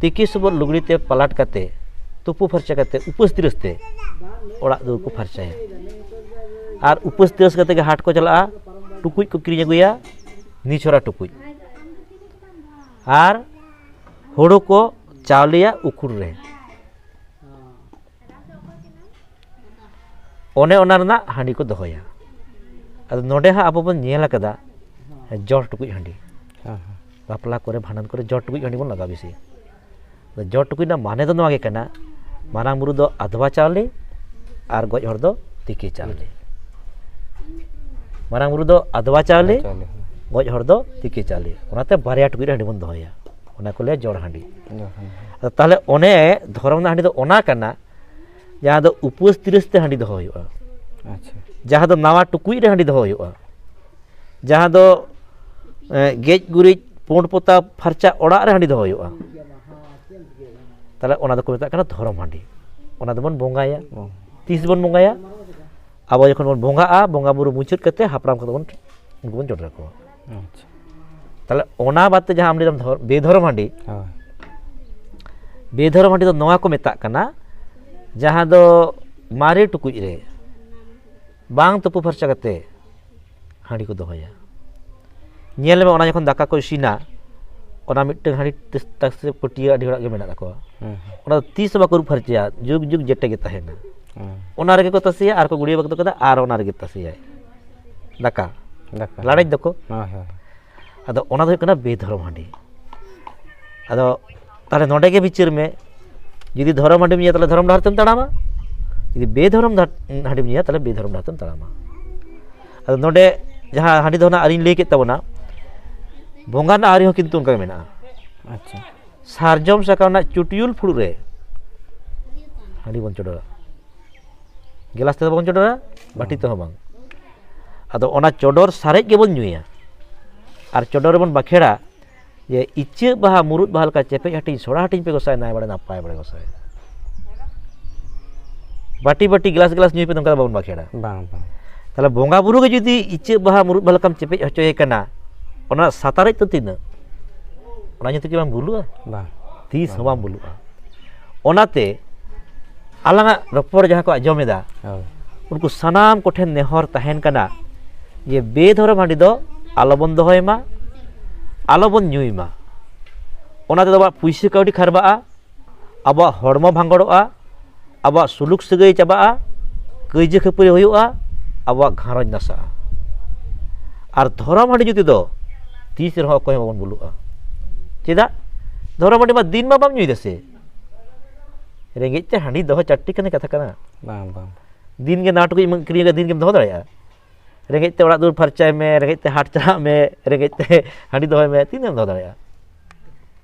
ᱛᱤᱠᱤ ᱥᱚᱵᱚᱫ ᱞᱩᱜᱽᱲᱤ ᱛᱮ ᱯᱟᱞᱟᱴ ᱠᱟᱛᱮ, ᱛᱩᱯᱩ ᱯᱷᱟᱨᱪᱟ ᱠᱟᱛᱮ, ᱩᱯᱟᱹᱥ ᱫᱤᱨᱟᱹᱥ ᱛᱮ ᱚᱲᱟᱜ ᱫᱩᱣᱟᱹᱨ ᱠᱚ ᱯᱷᱟᱨᱪᱟᱭᱟ᱾ ᱟᱨ ᱩᱯᱟᱹᱥ ᱫᱤᱨᱟᱹᱥ ᱠᱟᱛᱮ ᱜᱮ ᱦᱟᱴ ᱠᱚ ᱪᱟᱞᱟᱜᱼᱟ, ᱴᱩᱠᱩᱡ ᱠᱚ ᱠᱤᱨᱤᱧ ᱟᱹᱜᱩᱭᱟ, ᱱᱤᱪᱷᱚᱨᱟ ᱴᱩᱠᱩᱡ, ᱟᱨ ᱦᱳᱲᱳ ᱠᱚ ᱪᱟᱣᱞᱮᱭᱟ ᱩᱠᱷᱩᱲ ᱨᱮ᱾ ᱚᱱᱮ ᱚᱱᱟ ᱨᱮᱱᱟᱜ ᱦᱟᱺᱰᱤ ᱠᱚ ᱫᱚᱦᱚᱭᱟ᱾ ᱟᱫᱚ ᱱᱚᱰᱮ ᱦᱟᱸᱜ ᱟᱵᱚ ᱵᱚᱱ ᱧᱮᱞ ᱟᱠᱟᱫᱟ, ᱡᱚᱲ ᱴᱩᱠᱩᱡ ᱦᱟᱺᱰᱤ᱾ ᱦᱮᱸ, ᱦᱮᱸ᱾ ᱵᱟᱯᱞᱟ ᱠᱚᱨᱮ, ᱵᱷᱟᱸᱰᱟᱱ ᱠᱚᱨᱮ ᱡᱚᱲ ᱴᱩᱠᱩᱡ ᱦᱟᱺᱰᱤ ᱵᱚᱱ ᱞᱟᱜᱟᱣ ᱵᱮᱥᱤᱭᱟ᱾ ᱟᱫᱚ ᱡᱚᱲ ᱴᱩᱠᱩᱡ ᱨᱮᱱᱟᱜ ᱢᱟᱱᱮ ᱫᱚ ᱱᱚᱣᱟ ᱜᱮ ᱠᱟᱱᱟ, ᱢᱟᱨᱟᱝ ᱵᱩᱨᱩ ᱫᱚ ᱟᱫᱽᱣᱟ ᱪᱟᱣᱞᱮ ᱟᱨ ᱜᱚᱡ ᱦᱚᱲ ᱫᱚ ᱛᱤᱠᱤ ᱪᱟᱣᱞᱮ᱾ ᱢᱟᱨᱟᱝ ᱵᱩᱨᱩ ᱫᱚ ᱟᱫᱽᱣᱟ ᱪᱟᱣᱞᱮ, ᱟᱫᱽᱣᱟ ᱪᱟᱣᱞᱮ, ᱦᱮᱸ᱾ ᱜᱚᱡ ᱦᱚᱲ ᱫᱚ ᱛᱤᱠᱤ ᱪᱟᱣᱞᱮ᱾ ᱚᱱᱟᱛᱮ ᱵᱟᱨᱭᱟ ᱴᱩᱠᱩᱡ ᱨᱮ ᱦᱟᱺᱰᱤ ᱵᱚᱱ ᱫᱚᱦᱚᱭᱟ, ᱚᱱᱟ ᱠᱚ ᱞᱟᱹᱭᱟ ᱡᱚᱲ ᱦᱟᱺᱰᱤ᱾ ᱡᱚᱲ ᱦᱟᱺᱰᱤ᱾ ᱟᱫᱚ ᱛᱟᱦᱚᱞᱮ ᱚᱱᱮ ᱫᱷᱚᱨᱚᱢ ᱨᱮᱱᱟᱜ ᱦᱟᱺᱰᱤ ᱫᱚ ᱚᱱᱟ ᱠᱟᱱᱟ, ᱡᱟᱦᱟᱸ ᱫᱚ ᱩᱯᱟᱹᱥ ᱛᱤᱨᱟᱹᱥ ᱛᱮ ᱦᱟᱺᱰᱤ ᱫᱚᱦᱚ ᱦᱩᱭᱩᱜᱼᱟ᱾ ᱟᱪᱪᱷᱟ᱾ ᱡᱟᱦᱟᱸ ᱫᱚ ᱱᱟᱣᱟ ᱴᱩᱠᱩᱡ ᱨᱮ ᱦᱟᱺᱰᱤ ᱫᱚᱦᱚ ᱦᱩᱭᱩᱜᱼᱟ᱾ ᱡᱟᱦᱟᱸ ᱫᱚ, ᱮ, ᱜᱮᱡ ᱜᱩᱨᱤᱡ, ᱯᱩᱸᱰ ᱯᱚᱛᱟᱣ ᱯᱷᱟᱨᱪᱟ ᱚᱲᱟᱜ ᱨᱮ ᱦᱟᱺᱰᱤ ᱫᱚᱦᱚ ᱦᱩᱭᱩᱜᱼᱟ᱾ ᱛᱟᱦᱚᱞᱮ ᱚᱱᱟ ᱫᱚᱠᱚ ᱢᱮᱛᱟᱜ ᱠᱟᱱᱟ ᱫᱷᱚᱨᱚᱢ ᱦᱟᱺᱰᱤ᱾ ᱚᱱᱟ ᱫᱚᱵᱚᱱ ᱵᱚᱸᱜᱟᱭᱟ᱾ ᱚ᱾ ᱛᱤᱥ ᱵᱚᱱ ᱵᱚᱸᱜᱟᱭᱟ? ᱟᱵᱚ ᱡᱚᱠᱷᱚᱱ ᱵᱚᱱ ᱵᱚᱸᱜᱟᱜᱼᱟ, ᱵᱚᱸᱜᱟ ᱵᱩᱨᱩ ᱢᱩᱪᱟᱹᱫ ᱠᱟᱛᱮ ᱦᱟᱯᱲᱟᱢ ᱠᱚᱫᱚ ᱵᱚᱱ, ᱩᱱᱠᱩ ᱵᱚᱱ ᱪᱚᱰᱚᱨ ᱟᱠᱚᱣᱟ᱾ ᱟᱪᱪᱷᱟ᱾ ᱛᱟᱦᱚᱞᱮ ᱚᱱᱟ ᱵᱟᱫ ᱛᱮ ᱡᱟᱦᱟᱸ ᱟᱢ ᱞᱟᱹᱭ ᱫᱟᱢ ᱫᱷᱚᱨ-, ᱵᱮᱫᱷᱚᱨᱚᱢ ᱦᱟᱺᱰᱤ, ᱦᱳᱭ᱾ ᱵᱮᱫᱷᱚᱨᱚᱢ ᱦᱟᱺᱰᱤ ᱫᱚ ᱱᱚᱣᱟ ᱠᱚ ᱢᱮᱛᱟᱜ ᱠᱟᱱᱟ, ᱡᱟᱦᱟᱸ ᱫᱚ ᱢᱟᱨᱮ ᱴᱩᱠᱩᱡ ᱨᱮ ᱵᱟᱝ ᱛᱩᱯᱩ ᱯᱷᱟᱨᱪᱟ ᱠᱟᱛᱮ ᱦᱟᱺᱰᱤ ᱠᱚ ᱫᱚᱦᱚᱭᱟ᱾ ᱧᱮᱞ ᱢᱮ, ᱚᱱᱟ ᱡᱚᱠᱷᱚᱱ ᱫᱟᱠᱟ ᱠᱚ ᱤᱥᱤᱱᱟ, ᱚᱱᱟ ᱢᱤᱫᱴᱟᱝ ᱦᱟᱺᱰᱤ ᱛᱟᱥ-, ᱛᱟᱥᱮ ᱯᱟᱹᱴᱤᱭᱟᱹ ᱟᱹᱰᱤ ᱦᱚᱲᱟᱜ ᱜᱮ ᱢᱮᱱᱟᱜ ᱛᱟᱠᱚᱣᱟ᱾ ᱦᱮᱸ, ᱦᱮᱸ᱾ ᱚᱱᱟ ᱫᱚ ᱛᱤᱥ ᱦᱚᱸ ᱵᱟᱠᱚ ᱟᱹᱨᱩᱵ ᱯᱷᱟᱨᱪᱟᱭᱟ, ᱡᱩᱜᱽ ᱡᱩᱜᱽ ᱡᱮᱴᱮ ᱜᱮ ᱛᱟᱦᱮᱱᱟ᱾ ᱦᱮᱸ᱾ ᱚᱱᱟ ᱨᱮᱜᱮ ᱠᱚ ᱛᱟᱥᱮᱭᱟ ᱟᱨ ᱠᱚ ᱜᱩᱲᱤᱭᱟᱹ ᱵᱟᱹᱜᱤ ᱦᱚᱴᱚ ᱠᱟᱫᱟ, ᱟᱨ ᱚᱱᱟ ᱨᱮᱜᱮ ᱛᱟᱥᱮᱭᱟᱭ ᱫᱟᱠᱟ᱾ ᱫᱟᱠᱟ᱾ ᱞᱟᱲᱮᱡ ᱫᱚᱠᱚ᱾ ᱦᱳᱭ, ᱦᱳᱭ᱾ ᱟᱫᱚ ᱚᱱᱟ ᱫᱚ ᱦᱩᱭᱩᱜ ᱠᱟᱱᱟ ᱵᱮᱫᱷᱚᱨᱚᱢ ᱦᱟᱺᱰᱤ᱾ ᱟᱫᱚ ᱛᱟᱦᱚᱞᱮ ᱱᱚᱰᱮ ᱜᱮ ᱵᱤᱪᱟᱹᱨ ᱢᱮ, ᱡᱩᱫᱤ ᱫᱷᱚᱨᱚᱢ ᱦᱟᱺᱰᱤᱢ ᱧᱩᱭᱟ, ᱛᱟᱦᱚᱞᱮ ᱫᱷᱚᱨᱚᱢ ᱰᱟᱦᱟᱨ ᱛᱮᱢ ᱛᱟᱲᱟᱢᱟ᱾ ᱡᱩᱫᱤ ᱵᱮᱫᱷᱚᱨᱚᱢ ᱫᱷᱟ-, ᱦᱟᱺᱰᱤᱢ ᱧᱩᱭᱟ, ᱛᱟᱦᱚᱞᱮ ᱵᱮᱫᱷᱚᱨᱚᱢ ᱰᱟᱦᱟᱨ ᱛᱮᱢ ᱛᱟᱲᱟᱢᱟ᱾ ᱟᱫᱚ ᱱᱚᱰᱮ ᱡᱟᱦᱟᱸ ᱦᱟᱺᱰᱤ ᱫᱚ ᱱᱟᱜ ᱟᱹᱨᱤᱧ ᱞᱟᱹᱭ ᱠᱮᱫ ᱛᱟᱵᱚᱱᱟ, ᱵᱚᱸᱜᱟ ᱨᱮᱱᱟᱜ ᱟᱹᱨᱤ ᱦᱚᱸ ᱠᱤᱱᱛᱩ ᱚᱱᱠᱟ ᱜᱮ ᱢᱮᱱᱟᱜᱼᱟ᱾ ᱟᱪᱪᱷᱟ᱾ ᱥᱟᱨᱡᱚᱢ ᱥᱟᱠᱟᱢ ᱨᱮᱱᱟᱜ ᱪᱩᱴᱭᱩᱞ ᱯᱷᱩᱲᱩᱜ ᱨᱮ ᱦᱟᱺᱰᱤ ᱵᱚᱱ ᱪᱚᱰᱚᱨᱟ᱾ ᱜᱮᱞᱟᱥ ᱛᱮᱫᱚ ᱵᱟᱵᱚᱱ ᱪᱚᱰᱚᱨᱟ, ᱵᱟᱹᱴᱤ ᱛᱮᱦᱚᱸ ᱵᱟᱝ᱾ ᱟᱫᱚ ᱚᱱᱟ ᱪᱚᱰᱚᱨ ᱥᱟᱨᱮᱡ ᱜᱮᱵᱚᱱ ᱧᱩᱭᱟ᱾ ᱟᱨ ᱪᱚᱰᱚᱨ ᱨᱮᱵᱚᱱ ᱵᱟᱠᱷᱮᱲᱟ ᱡᱮ, "ᱤᱪᱟᱹᱜ ᱵᱟᱦᱟ ᱢᱩᱨᱩᱫ ᱵᱟᱦᱟ ᱞᱮᱠᱟ ᱪᱮᱯᱮᱡ ᱦᱟᱹᱴᱤᱧ ᱥᱚᱲᱟ ᱦᱟᱹᱴᱤᱧ ᱯᱮ ᱜᱚᱸᱥᱟᱭ, ᱱᱟᱭ ᱵᱟᱲᱮ ᱱᱟᱯᱟᱭ ᱵᱟᱲᱮ ᱜᱚᱸᱥᱟᱭ᱾" ᱵᱟᱹᱴᱤ ᱵᱟᱹᱴᱤ, ᱜᱮᱞᱟᱥ ᱜᱮᱞᱟᱥ ᱧᱩᱭ ᱯᱮ, ᱱᱚᱝᱠᱟ ᱫᱚ ᱵᱟᱵᱚᱱ ᱵᱟᱠᱷᱮᱲᱟ᱾ ᱵᱟᱝ, ᱵᱟᱝ᱾ ᱛᱟᱦᱚᱞᱮ ᱵᱚᱸᱜᱟ ᱵᱩᱨᱩ ᱜᱮ ᱡᱩᱫᱤ ᱤᱪᱟᱹᱜ ᱵᱟᱦᱟ ᱢᱩᱨᱩᱫ ᱵᱟᱦᱟ ᱞᱮᱠᱟᱢ ᱪᱮᱯᱮᱡ ᱦᱚᱪᱚᱭᱮ ᱠᱟᱱᱟ, ᱚᱱᱟ ᱥᱟᱛᱟᱨᱮᱡ ᱫᱚ ᱛᱤᱱᱟᱹᱜ? ᱚᱱᱟ ᱧᱩᱛᱩᱢ ᱠᱤ ᱵᱟᱝ ᱵᱷᱩᱞᱩᱜᱼᱟ? ᱵᱟᱝ᱾ ᱛᱤᱥ ᱦᱚᱸ ᱵᱟᱝ ᱵᱷᱩᱞᱩᱜᱼᱟ᱾ ᱚᱱᱟᱛᱮ ᱟᱞᱟᱝᱟᱜ ᱨᱚᱯᱚᱲ ᱡᱟᱦᱟᱸ ᱠᱚ ᱟᱸᱡᱚᱢ ᱮᱫᱟ, ᱦᱳᱭ᱾ ᱩᱱᱠᱩ ᱥᱟᱱᱟᱢ ᱠᱚᱴᱷᱮᱱ ᱱᱮᱦᱚᱨ ᱛᱟᱦᱮᱱ ᱠᱟᱱᱟ ᱡᱮ ᱵᱮᱫᱷᱚᱨᱚᱢ ᱦᱟᱺᱰᱤ ᱫᱚ ᱟᱞᱚᱵᱚᱱ ᱫᱚᱦᱚᱭ ᱢᱟ, ᱟᱞᱚᱵᱚᱱ ᱧᱩᱭ ᱢᱟ᱾ ᱚᱱᱟ ᱛᱮᱫᱚ ᱟᱵᱚᱣᱟᱜ ᱯᱩᱭᱥᱟᱹ ᱠᱟᱹᱣᱰᱤ ᱠᱷᱟᱨᱵᱟᱜᱼᱟ, ᱟᱵᱚᱣᱟᱜ ᱦᱚᱲᱢᱚ ᱵᱷᱟᱸᱜᱚᱲᱚᱜᱼᱟ, ᱟᱵᱚᱣᱟᱜ ᱥᱩᱞᱩᱠ ᱥᱟᱹᱜᱟᱹᱭ ᱪᱟᱵᱟᱜᱼᱟ, ᱠᱟᱹᱭᱡᱟᱹ ᱠᱷᱟᱹᱯᱟᱹᱨᱤ ᱦᱩᱭᱩᱜᱼᱟ, ᱟᱵᱚᱣᱟᱜ ᱜᱷᱟᱨᱚᱸᱡᱽ ᱱᱟᱥᱟᱜᱼᱟ᱾ ᱟᱨ ᱫᱷᱚᱨᱚᱢ ᱦᱟᱺᱰᱤ ᱧᱩ ᱛᱮᱫᱚ ᱛᱤᱥ ᱨᱮᱦᱚᱸ ᱚᱠᱚᱭ ᱦᱚᱸ ᱵᱟᱵᱚᱱ ᱵᱩᱞᱩᱜᱼᱟ᱾ ᱪᱮᱫᱟᱜ? ᱫᱷᱚᱨᱚᱢ ᱦᱟᱺᱰᱤ ᱢᱟ ᱫᱤᱱ ᱢᱟ ᱵᱟᱢ ᱧᱩᱭ ᱫᱟ ᱥᱮ᱾ ᱨᱮᱸᱜᱮᱡ ᱛᱮ ᱦᱟᱺᱰᱤ ᱫᱚᱦᱚ ᱪᱟᱨᱴᱤ ᱠᱟᱱ ᱠᱟᱛᱷᱟ ᱠᱟᱱᱟ᱾ ᱵᱟᱝ, ᱵᱟᱝ᱾ ᱫᱤᱱ ᱜᱮ ᱱᱟᱣᱟ ᱴᱩᱠᱩᱡ ᱮᱢ ᱠᱤᱨᱤᱧ ᱟᱠᱟᱫᱟ, ᱫᱤᱱ ᱜᱮᱢ ᱫᱚᱦᱚ ᱫᱟᱲᱮᱭᱟᱜᱼᱟ? ᱨᱮᱸᱜᱮᱡ ᱛᱮ ᱚᱲᱟᱜ ᱫᱩᱣᱟᱹᱨ ᱯᱷᱟᱨᱪᱟᱭ ᱢᱮ, ᱨᱮᱸᱜᱮᱡ ᱛᱮ ᱦᱟᱴ ᱪᱟᱞᱟᱜ ᱢᱮ, ᱨᱮᱸᱜᱮᱡ ᱛᱮ ᱦᱟᱺᱰᱤ ᱫᱚᱦᱚᱭ ᱢᱮ, ᱛᱤᱱᱟᱹᱜ ᱮᱢ ᱫᱚᱦᱚ ᱫᱟᱲᱮᱭᱟᱜᱼᱟ?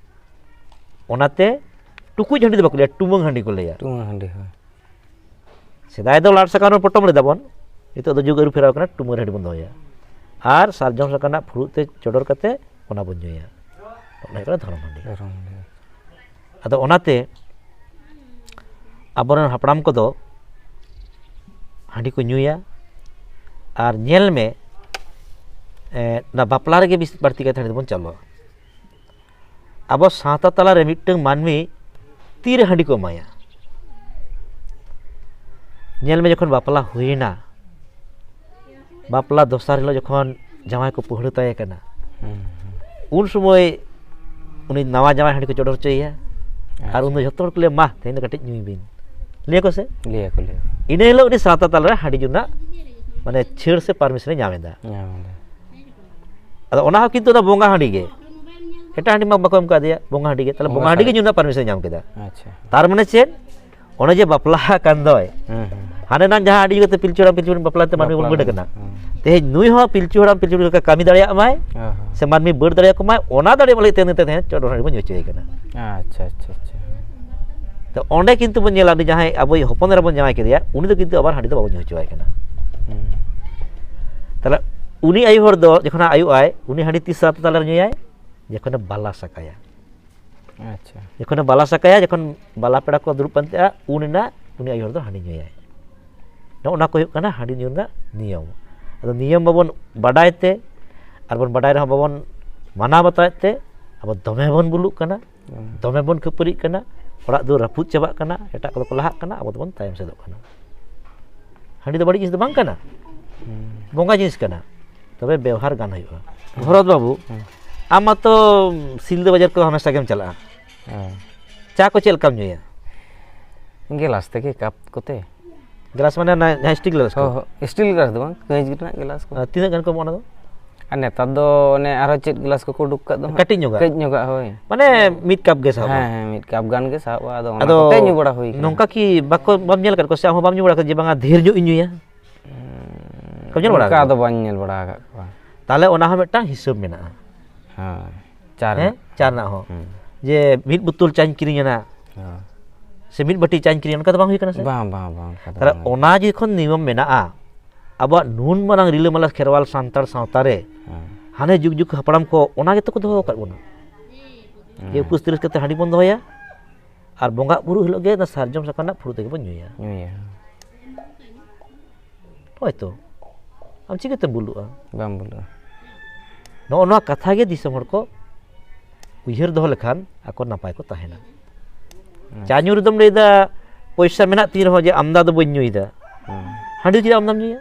ᱚᱱᱟᱛᱮ ᱴᱩᱠᱩᱡ ᱦᱟᱺᱰᱤ ᱫᱚ ᱵᱟᱠᱚ ᱞᱟᱹᱭᱟ, ᱴᱩᱢᱟᱹᱝ ᱦᱟᱺᱰᱤ ᱠᱚ ᱞᱟᱹᱭᱟ᱾ ᱴᱩᱢᱟᱹᱝ ᱦᱟᱺᱰᱤ, ᱦᱳᱭ᱾ ᱥᱮᱫᱟᱭ ᱫᱚ ᱞᱟᱲ ᱥᱟᱠᱟᱢ ᱨᱮ ᱯᱚᱴᱚᱢ ᱞᱮᱫᱟ ᱵᱚᱱ, ᱱᱤᱛᱚᱜ ᱫᱚ ᱡᱩᱜᱽ ᱟᱹᱨᱩ ᱯᱷᱮᱨᱟᱣ ᱠᱟᱱᱟ, ᱴᱩᱢᱟᱹᱨ ᱦᱟᱺᱰᱤ ᱵᱚᱱ ᱫᱚᱦᱚᱭᱟ᱾ ᱟᱨ ᱥᱟᱨᱡᱚᱢ ᱥᱟᱠᱟᱢ ᱨᱮᱱᱟᱜ ᱯᱷᱩᱲᱩᱜ ᱛᱮ ᱪᱚᱰᱚᱨ ᱠᱟᱛᱮ ᱚᱱᱟ ᱵᱚᱱ ᱧᱩᱭᱟ᱾ ᱚᱱᱟ ᱦᱩᱭᱩᱜ ᱠᱟᱱᱟ ᱫᱷᱚᱨᱚᱢ ᱦᱟᱺᱰᱤ᱾ ᱫᱷᱚᱨᱚᱢ ᱦᱟᱺᱰᱤ᱾ ᱟᱫᱚ ᱚᱱᱟᱛᱮ ᱟᱵᱚᱨᱮᱱ ᱦᱟᱯᱲᱟᱢ ᱠᱚᱫᱚ ᱦᱟᱺᱰᱤ ᱠᱚ ᱧᱩᱭᱟ᱾ ᱟᱨ ᱧᱮᱞ ᱢᱮ, ᱮ, ᱚᱱᱟ ᱵᱟᱯᱞᱟ ᱨᱮᱜᱮ ᱵᱤᱥ-, ᱵᱟᱹᱲᱛᱤ ᱠᱟᱭᱛᱮ ᱦᱟᱺᱰᱤ ᱫᱚᱵᱚᱱ ᱪᱟᱞᱚᱜᱼᱟ᱾ ᱟᱵᱚ ᱥᱟᱶᱛᱟ ᱛᱟᱞᱟᱨᱮ ᱢᱤᱫᱴᱟᱝ ᱢᱟᱹᱱᱢᱤ ᱛᱤᱨᱮ ᱦᱟᱺᱰᱤ ᱠᱚ ᱮᱢᱟᱭᱟ? ᱧᱮᱞ ᱢᱮ, ᱡᱚᱠᱷᱚᱱ ᱵᱟᱯᱞᱟ ᱦᱩᱭᱮᱱᱟ, ᱵᱟᱯᱞᱟ ᱫᱚᱥᱟᱨ ᱦᱤᱞᱳᱜ ᱡᱚᱠᱷᱚᱱ ᱡᱟᱶᱟᱭ ᱠᱚ ᱯᱟᱹᱦᱲᱟᱹ ᱛᱟᱭ ᱠᱟᱱᱟ, ᱦᱩᱸ, ᱦᱩᱸ᱾ ᱩᱱ ᱥᱚᱢᱚᱭ ᱩᱱᱤ ᱱᱟᱣᱟ ᱡᱟᱶᱟᱭ ᱦᱟᱺᱰᱤ ᱠᱚ ᱪᱚᱰᱚᱨ ᱦᱚᱪᱚᱭᱮᱭᱟ᱾ ᱟᱨ ᱟᱪᱪᱷᱟ᱾ ᱩᱱ ᱫᱚ ᱡᱷᱚᱛᱚ ᱦᱚᱲ ᱠᱚ ᱞᱟᱹᱭᱟ, "ᱢᱟ, ᱛᱮᱦᱮᱧ ᱫᱚ ᱠᱟᱹᱴᱤᱡ ᱧᱩᱭ ᱵᱤᱱ", ᱞᱟᱹᱭᱟ ᱠᱚ ᱥᱮ? ᱞᱟᱹᱭᱟ ᱠᱚ, ᱞᱟᱹᱭᱟ ᱠᱚ᱾ ᱤᱱᱟᱹ ᱦᱤᱞᱳᱜ ᱩᱱᱤ ᱥᱟᱶᱛᱟ ᱛᱟᱞᱟᱨᱮ ᱦᱟᱺᱰᱤ ᱧᱩ ᱨᱮᱱᱟᱜ, ᱢᱟᱱᱮ, ᱪᱷᱟᱹᱲ ᱥᱮ ᱯᱟᱨᱢᱤᱥᱚᱱᱮ ᱧᱟᱢ ᱮᱫᱟ᱾ ᱧᱟᱢ ᱮᱫᱟ᱾ ᱟᱫᱚ ᱚᱱᱟ ᱦᱚᱸ ᱠᱤᱱᱛᱩ ᱚᱱᱟ ᱵᱚᱸᱜᱟ ᱦᱟᱺᱰᱤ ᱜᱮ, ᱮᱴᱟᱜ ᱦᱟᱺᱰᱤ ᱢᱟ ᱵᱟᱠᱚ ᱮᱢ ᱠᱟᱫᱮᱭᱟ, ᱵᱚᱸᱜᱟ ᱦᱟᱺᱰᱤ ᱜᱮ, ᱛᱟᱦᱞᱮ ᱵᱚᱸᱜᱟ ᱵᱚᱸᱜᱟ ᱦᱟᱺᱰᱤ ᱜᱮ ᱥᱟᱨᱮᱡ᱾ ᱧᱩ ᱨᱮᱱᱟᱜ ᱯᱟᱨᱢᱤᱥᱚᱱᱮ ᱧᱟᱢ ᱠᱮᱫᱟ᱾ ᱟᱪᱪᱷᱟ᱾ ᱛᱟᱨ ᱢᱟᱱᱮ ᱪᱮᱫ? ᱚᱱᱮ ᱡᱮ ᱵᱟᱯᱞᱟ ᱟᱠᱟᱱ ᱫᱚᱭ, ᱦᱩᱸ, ᱦᱩᱸ᱾ ᱦᱟᱸᱰᱮ ᱱᱟᱝ ᱡᱟᱦᱟᱸ ᱦᱟᱺᱰᱤ ᱧᱩ ᱠᱟᱛᱮ ᱯᱤᱞᱪᱩ ᱦᱟᱲᱟᱢ ᱯᱤᱞᱪᱩ ᱵᱩᱲᱦᱤ ᱵᱟᱯᱞᱟ ᱛᱮ ᱢᱟᱹᱱᱢᱤ ᱵᱚᱱ ᱵᱟᱯᱞᱟ ᱵᱟᱹᱰ ᱟᱠᱟᱱᱟ᱾ ᱦᱩᱸ᱾ ᱛᱮᱦᱮᱧ ᱱᱩᱭ ᱦᱚᱸ ᱯᱤᱞᱪᱩ ᱦᱟᱲᱟᱢ ᱯᱤᱞᱪᱩ ᱵᱩᱲᱦᱤ ᱞᱮᱠᱟ ᱠᱟᱹᱢᱤ ᱫᱟᱲᱮᱭᱟᱜ ᱢᱟᱭ, ᱦᱮᱸ, ᱦᱮᱸ᱾ ᱥᱮ ᱢᱟᱹᱱᱢᱤ ᱵᱟᱹᱰ ᱫᱟᱲᱮᱭᱟᱠᱚ ᱢᱟᱭ, ᱚᱱᱟ ᱫᱟᱲᱮ ᱵᱚᱞᱮ ᱛᱮ ᱱᱤᱛᱚᱜ ᱛᱮᱦᱮᱧ ᱪᱚᱰᱚᱨ ᱦᱟᱺᱰᱤ ᱵᱚᱱ ᱧᱩ ᱦᱚᱪᱚᱭᱮ ᱠᱟᱱᱟ᱾ ᱟᱪᱪᱷᱟ, ᱟᱪᱪᱷᱟ, ᱟᱪᱪᱷᱟ᱾ ᱛᱚ ᱚᱸᱰᱮ ᱠᱤᱱᱛᱩ ᱵᱚᱱ ᱧᱮᱞᱟ, ᱩᱱᱤ ᱡᱟᱦᱟᱸᱭ ᱟᱵᱚᱭᱤᱡ ᱦᱚᱯᱚᱱ ᱮᱨᱟ ᱵᱚᱱ ᱡᱟᱶᱟᱭ ᱠᱮᱫᱮᱭᱟ, ᱩᱱᱤ ᱫᱚ ᱠᱤᱱᱛᱩ ᱟᱵᱟᱨ ᱦᱟᱺᱰᱤ ᱫᱚ ᱵᱟᱵᱚᱱ ᱧᱩ ᱦᱚᱪᱚᱣᱟᱭ ᱠᱟᱱᱟ᱾ ᱦᱩᱸ᱾ ᱛᱟᱦᱞᱮ ᱩᱱᱤ ᱟᱭᱳ ᱦᱚᱲ ᱫᱚ ᱡᱚᱠᱷᱚᱱ ᱟᱭᱳ ᱟᱭ, ᱩᱱᱤ ᱦᱟᱺᱰᱤ ᱛᱤᱥ ᱥᱟᱶᱛᱮ ᱛᱟᱞᱮ ᱨᱮ ᱧᱩᱭᱟᱭ? ᱡᱚᱠᱷᱚᱱᱮ ᱵᱟᱞᱟ ᱥᱟᱠᱟᱭᱟ᱾ ᱟᱪᱪᱷᱟ᱾ ᱡᱚᱠᱷᱚᱱᱮ ᱵᱟᱞᱟ ᱥᱟᱠᱟᱭᱟ, ᱡᱚᱠᱷᱚᱱ ᱵᱟᱞᱟ ᱯᱮᱲᱟ ᱠᱚ ᱫᱩᱲᱩᱵ ᱯᱟᱱᱛᱮᱜᱼᱟ, ᱩᱱ ᱮᱱᱟ ᱩᱱᱤ ᱟᱭᱳ ᱦᱚᱲ ᱫᱚ ᱦᱟᱺᱰᱤ ᱧᱩᱭᱟᱭ᱾ ᱱᱚᱜᱼᱚ ᱱᱟ ᱠᱚ ᱦᱩᱭᱩᱜ ᱠᱟᱱᱟ ᱦᱟᱺᱰᱤ ᱧᱩ ᱨᱮᱱᱟᱜ ᱱᱤᱭᱚᱢ᱾ ᱟᱫᱚ ᱱᱤᱭᱚᱢ ᱵᱟᱵᱚᱱ ᱵᱟᱰᱟᱭ ᱛᱮ, ᱟᱨ ᱵᱚᱱ ᱵᱟᱰᱟᱭ ᱨᱮᱦᱚᱸ ᱵᱟᱵᱚᱱ ᱢᱟᱱᱟᱣ ᱵᱟᱛᱟᱣᱮᱫ ᱛᱮ, ᱟᱵᱚ ᱫᱚᱢᱮ ᱵᱚᱱ ᱵᱩᱞᱩᱜ ᱠᱟᱱᱟ, ᱦᱩᱸ᱾ ᱫᱚᱢᱮ ᱵᱚᱱ ᱠᱷᱟᱹᱯᱟᱹᱨᱤᱜ ᱠᱟᱱᱟ, ᱚᱲᱟᱜ ᱫᱩᱣᱟᱹᱨ ᱨᱟᱹᱯᱩᱫ ᱪᱟᱵᱟᱜ ᱠᱟᱱᱟ, ᱮᱴᱟᱜ ᱠᱚᱫᱚ ᱠᱚ ᱞᱟᱦᱟᱜ ᱠᱟᱱᱟ, ᱟᱵᱚ ᱫᱚᱵᱚᱱ ᱛᱟᱭᱚᱢ ᱥᱮᱫᱚᱜ ᱠᱟᱱᱟ᱾ ᱦᱟᱺᱰᱤ ᱫᱚ ᱵᱟᱹᱲᱤᱡ ᱡᱤᱱᱤᱥ ᱫᱚ ᱵᱟᱝ ᱠᱟᱱᱟ, ᱦᱩᱸ᱾ ᱵᱚᱸᱜᱟ ᱡᱤᱱᱤᱥ ᱠᱟᱱᱟ, ᱛᱚᱵᱮ ᱵᱮᱣᱦᱟᱨ ᱜᱟᱱ ᱦᱩᱭᱩᱜᱼᱟ᱾ ᱦᱩᱸ᱾ ᱵᱷᱚᱨᱚᱛ ᱵᱟᱹᱵᱩ, ᱦᱩᱸ᱾ ᱟᱢ ᱢᱟᱛᱚ ᱥᱤᱞᱫᱟᱹ ᱵᱟᱡᱟᱨ ᱠᱚ ᱦᱟᱢᱮᱥᱟ ᱜᱮᱢ ᱪᱟᱞᱟᱜᱼᱟ᱾ ᱦᱮᱸ᱾ ᱪᱟ ᱠᱚ ᱪᱮᱫ ᱞᱮᱠᱟᱢ ᱧᱩᱭᱟ? ᱜᱮᱞᱟᱥ ᱛᱮᱜᱮ, ᱠᱟᱯ ᱠᱚᱛᱮ᱾ ᱜᱞᱟᱥ ᱢᱟᱱᱮ ᱚᱱᱟ ᱡᱟᱦᱟᱸ ᱥᱴᱤᱞ ᱜᱞᱟᱥ ᱠᱚ? ᱦᱳᱭ, ᱦᱳᱭ, ᱥᱴᱤᱞ ᱜᱞᱟᱥ ᱫᱚ ᱵᱟᱝ, ᱠᱟᱹᱸᱪ ᱨᱮᱱᱟᱜ ᱜᱞᱟᱥ ᱠᱚ᱾ ᱟᱨ ᱛᱤᱱᱟᱹᱜ ᱜᱟᱱ ᱠᱚ ᱮᱢᱚᱜᱼᱟ ᱚᱱᱟ ᱫᱚ? ᱟᱨ ᱱᱮᱛᱟᱨ ᱫᱚ ᱚᱱᱮ ᱟᱨᱦᱚᱸ ᱪᱮᱫ ᱜᱞᱟᱥ ᱠᱚᱠᱚ ᱩᱰᱩᱠ ᱠᱟᱜ ᱫᱚ ᱦᱟᱸᱜ᱾ ᱠᱟᱹᱴᱤᱡ ᱧᱚᱜᱟᱜ? ᱠᱟᱹᱡ ᱧᱚᱜᱟᱜ, ᱦᱳᱭ᱾ ᱢᱟᱱᱮ ᱢᱤᱫ ᱠᱟᱯ ᱜᱮ ᱥᱟᱦᱚᱵᱼᱟ? ᱦᱮᱸ, ᱦᱮᱸ, ᱢᱤᱫ ᱠᱟᱯ ᱜᱟᱱ ᱜᱮ ᱥᱟᱦᱚᱵᱼᱟ᱾ ᱟᱫᱚ ᱚᱱᱟ ᱟᱫᱚ ᱠᱚᱛᱮ ᱧᱩ ᱵᱟᱲᱟ ᱦᱩᱭ ᱠᱟᱱᱟ᱾ ᱱᱚᱝᱠᱟ ᱠᱤ ᱵᱟᱠᱚ, ᱵᱟᱢ ᱧᱮᱞ ᱟᱠᱟᱫ ᱠᱚᱣᱟ ᱥᱮ ᱟᱢ ᱦᱚᱸ ᱵᱟᱢ ᱧᱩ ᱵᱟᱲᱟ ᱟᱠᱟᱫᱟ ᱡᱮ ᱵᱟᱝᱟ ᱰᱷᱮᱨ ᱧᱚᱜ ᱤᱧ ᱧᱩᱭᱟ? ᱠᱟᱢ ᱧᱮᱞ ᱵᱟᱲᱟ ᱚᱱᱠᱟ ᱟᱠᱟᱫ ᱫᱚ ᱠᱚᱣᱟ? ᱵᱟᱹᱧ ᱧᱮᱞ ᱵᱟᱲᱟ ᱟᱠᱟᱫ ᱠᱚᱣᱟ᱾ ᱛᱟᱦᱚᱞᱮ ᱚᱱᱟ ᱦᱚᱸ ᱢᱤᱫᱴᱟᱝ ᱦᱤᱥᱟᱹᱵ ᱢᱮᱱᱟᱜᱼᱟ᱾ ᱦᱳᱭ, ᱪᱟᱨ ᱦᱮᱸ, ᱨᱮᱱᱟᱜ᱾ ᱪᱟ ᱨᱮᱱᱟᱜ ᱦᱚᱸ᱾ ᱦᱩᱸ᱾ ᱡᱮ ᱢᱤᱫ ᱵᱳᱛᱚᱞ ᱪᱟᱧ ᱠᱤᱨᱤᱧ ᱮᱱᱟ, ᱦᱳᱭ᱾ ᱥᱮ ᱢᱤᱫ ᱵᱟᱹᱴᱤ ᱪᱟᱧ ᱠᱤᱨᱤᱧ, ᱚᱱᱠᱟ ᱫᱚ ᱵᱟᱝ ᱦᱩᱭ ᱠᱟᱱᱟ ᱥᱮ? ᱵᱟᱝ, ᱵᱟᱝ, ᱵᱟᱝ, ᱚᱱᱠᱟ ᱫᱚ ᱛᱟᱦᱚᱞᱮ ᱵᱟᱝ ᱦᱩᱭ ᱚᱱᱟ ᱡᱚᱠᱷᱚᱱ ᱱᱤᱭᱚᱢ ᱢᱮᱱᱟᱜᱼᱟ, ᱟᱵᱚᱣᱟᱜ ᱱᱩᱱ ᱢᱟᱨᱟᱝ ᱨᱤᱞᱟᱹᱢᱟᱞᱟ ᱠᱷᱮᱨᱣᱟᱞ ᱥᱟᱱᱛᱟᱲ ᱥᱟᱶᱛᱟ ᱨᱮ, ᱠᱟᱱᱟ᱾ ᱦᱮᱸ᱾ ᱦᱟᱱᱮ ᱡᱩᱜᱽ ᱡᱩᱜᱽ ᱦᱟᱯᱲᱟᱢ ᱠᱚ ᱚᱱᱟ ᱜᱮᱛᱚ ᱠᱚ ᱫᱚᱦᱚ ᱟᱠᱟᱫ ᱵᱚᱱᱟ᱾ ᱡᱮ ᱦᱮᱸ᱾ ᱩᱯᱟᱹᱥ ᱛᱤᱨᱤᱥ ᱠᱟᱛᱮ ᱦᱟᱺᱰᱤ ᱵᱚᱱ ᱫᱚᱦᱚᱭᱟ, ᱟᱨ ᱵᱚᱸᱜᱟ ᱵᱩᱨᱩ ᱦᱤᱞᱳᱜ ᱜᱮ ᱚᱱᱟ ᱥᱟᱨᱡᱚᱢ ᱥᱟᱠᱟᱢ ᱨᱮᱱᱟᱜ ᱯᱷᱩᱲᱩᱜ ᱛᱮᱜᱮ ᱵᱚᱱ ᱧᱩᱭᱟ᱾ ᱧᱩᱭᱟ᱾ ᱦᱳᱭ ᱛᱚ, ᱟᱢ ᱪᱤᱠᱟᱹᱛᱮᱢ ᱵᱩᱞᱩᱜᱼᱟ? ᱵᱟᱢ ᱵᱩᱞᱩᱜᱼᱟ᱾ ᱱᱚᱜᱼᱚ ᱱᱚᱣᱟ ᱠᱟᱛᱷᱟ ᱜᱮ ᱫᱤᱥᱚᱢ ᱦᱚᱲ ᱠᱚ ᱩᱭᱦᱟᱹᱨ ᱫᱚᱦᱚ ᱞᱮᱠᱷᱟᱱ ᱟᱠᱚ ᱱᱟᱯᱟᱭ ᱠᱚ ᱛᱟᱦᱮᱱᱟ᱾ ᱟᱪᱪᱷᱟ᱾ ᱪᱟ ᱧᱩ ᱨᱮᱫᱚᱢ ᱞᱟᱹᱭᱫᱟ ᱯᱚᱭᱥᱟ ᱢᱮᱱᱟᱜ ᱛᱤᱧ ᱨᱮᱦᱚᱸ ᱡᱮ ᱟᱢᱫᱟ ᱫᱚ ᱵᱟᱹᱧ ᱧᱩᱭᱫᱟ, ᱦᱮᱸ᱾ ᱦᱟᱺᱰᱤ ᱪᱮᱫᱟᱜ ᱟᱢᱫᱟᱢ ᱧᱩᱭᱟ?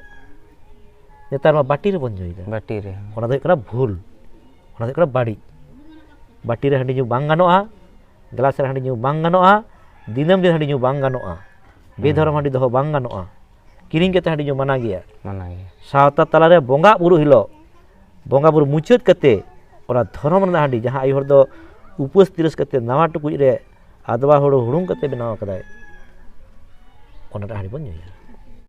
ᱱᱮᱛᱟᱨ ᱢᱟ ᱵᱟᱹᱴᱤ ᱨᱮᱵᱚᱱ ᱧᱩᱭᱫᱟ᱾ ᱵᱟᱹᱴᱤ ᱨᱮᱦᱚᱸ᱾ ᱚᱱᱟ ᱫᱚ ᱦᱩᱭᱩᱜ ᱠᱟᱱᱟ ᱵᱷᱩᱞ, ᱚᱱᱟ ᱫᱚ ᱦᱩᱭᱩᱜ ᱠᱟᱱᱟ ᱵᱟᱹᱲᱤᱡ᱾ ᱵᱟᱹᱴᱤ ᱨᱮ ᱦᱟᱺᱰᱤ ᱧᱩ ᱵᱟᱝ ᱜᱟᱱᱚᱜᱼᱟ, ᱜᱞᱟᱥ ᱨᱮ ᱦᱟᱺᱰᱤ ᱧᱩ ᱵᱟᱝ ᱜᱟᱱᱚᱜᱼᱟ, ᱫᱤᱱᱟᱹᱢ ᱫᱤᱱ ᱦᱟᱺᱰᱤ ᱧᱩ ᱵᱟᱝ ᱜᱟᱱᱚᱜᱼᱟ, ᱵᱮᱫᱷᱚᱨᱚᱢ ᱦᱟᱺᱰᱤ ᱫᱚᱦᱚ ᱵᱟᱝ ᱜᱟᱱᱚᱜᱼᱟ, ᱠᱤᱨᱤᱧ ᱠᱟᱛᱮ ᱦᱟᱺᱰᱤ ᱧᱩ ᱢᱟᱱᱟ ᱜᱮᱭᱟ᱾ ᱢᱟᱱᱟ ᱜᱮᱭᱟ᱾ ᱥᱟᱶᱛᱟ ᱛᱟᱞᱟᱨᱮ ᱵᱚᱸᱜᱟ ᱵᱩᱨᱩ ᱦᱤᱞᱳᱜ, ᱵᱚᱸᱜᱟ ᱵᱩᱨᱩ ᱢᱩᱪᱟᱹᱫ ᱠᱟᱛᱮ ᱚᱱᱟ ᱫᱷᱚᱨᱚᱢ ᱨᱮᱱᱟᱜ ᱦᱟᱺᱰᱤ, ᱡᱟᱦᱟᱸ ᱟᱭᱳ ᱦᱚᱲ ᱫᱚ ᱩᱯᱟᱹᱥ ᱛᱤᱨᱤᱥ ᱠᱟᱛᱮ ᱱᱟᱣᱟ ᱴᱩᱠᱩᱡ ᱨᱮ ᱟᱫᱣᱟ ᱦᱩᱲᱩ ᱦᱩᱲᱩᱝ ᱠᱟᱛᱮ ᱵᱮᱱᱟᱣ ᱠᱟᱫᱟᱭ, ᱚᱱᱟᱴᱟᱜ ᱦᱟᱺᱰᱤ ᱵᱚᱱ ᱧᱩᱭᱟ᱾